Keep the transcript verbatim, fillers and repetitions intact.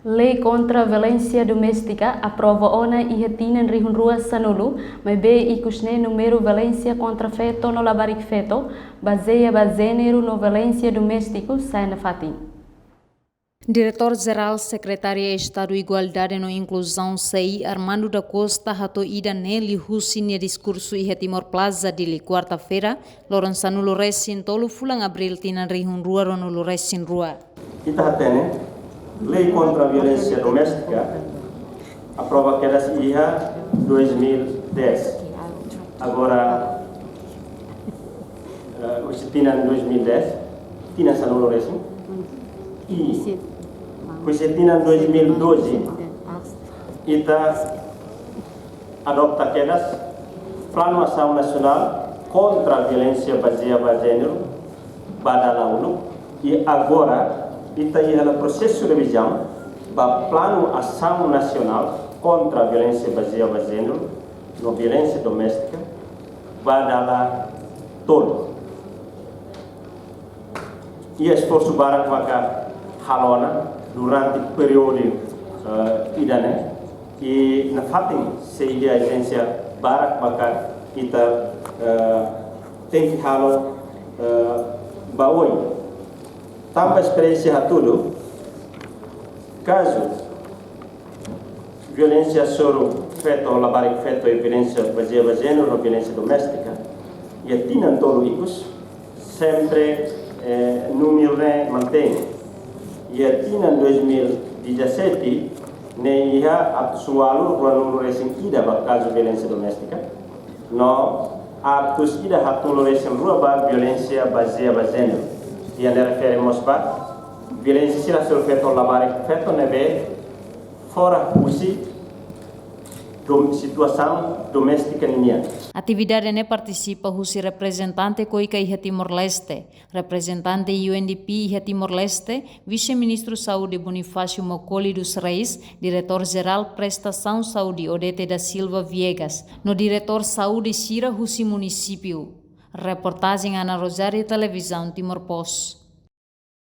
Lei kontra violénsia doméstika aprova ona iha tinan rihun rua sanulu, maibé ikus ne'e númeru violénsia kontra feto no labarik-feto, bazeia ba jéneru no violénsia doméstiku sa'e nafatin. Diretór Jerál Sekretaria Estadu Igualdade no Inkluzaun, SEI, Armando da Costa hato'o ida-ne'e liuhusi nia diskursu iha Timor Plaza, Dili, kuarta-feira, loron sanulu resin tolu fulan Abríl tinan rihun rua ruanulu resin rua. Ita hatene, lei kontra violénsia doméstika aprova kedas iha dois mil e dez. Agora, eh, husi tinan dois mil e dez, tinan sanulu resin. I husi tinan dois mil e doze, ita adopta kedas Planu Asaun Nasionál kontra Violénsia Bazeia ba Jéneru ba dala uluk, i agora ita iha ona prosesu revizaun ba Planu Asaun Nasionál kontra Violénsia Bazeia ba Jéneru no Violénsia Doméstika ba dala tolu. I esforsu barak maka halo ona durante períodu, eh, ida-ne'e, i nafatin sei iha ezijénsia barak maka ita, eh, tenke halo, eh, ba oin. Tanba esperiénsia hatudu, kazu violénsia hasoru feto, labarik-feto, i violénsia bazeia ba jéneru no violénsia doméstika iha tinan tolu ikus, sempre, eh, númeru ne'e mantein. Iha tinan dois mil e dezassete ne'e iha atus ualu ruanulu resin ida ba kazu violénsia doméstika, no atus ida haatolu resin rua ba violénsia bazeia ba jéneru. Ida-ne'e refere mós ba violénsia sira hasoru feto, labarik-feto ne'ebé fora husi dom-, situasaun doméstika ninian. Atividade ne'e partisipa husi reprezentante KOICA iha Timor-Leste, reprezentante UNDP iha Timor-Leste, Vise-Ministru Saúde Bonifácio Mokoli dos Reis, Diretór Jerál Prestasaun Saúde Odete da Silva Viegas, no diretór saúde sira husi munisípiu. Reportajen Ana Rosário, Televizaun Timor Post.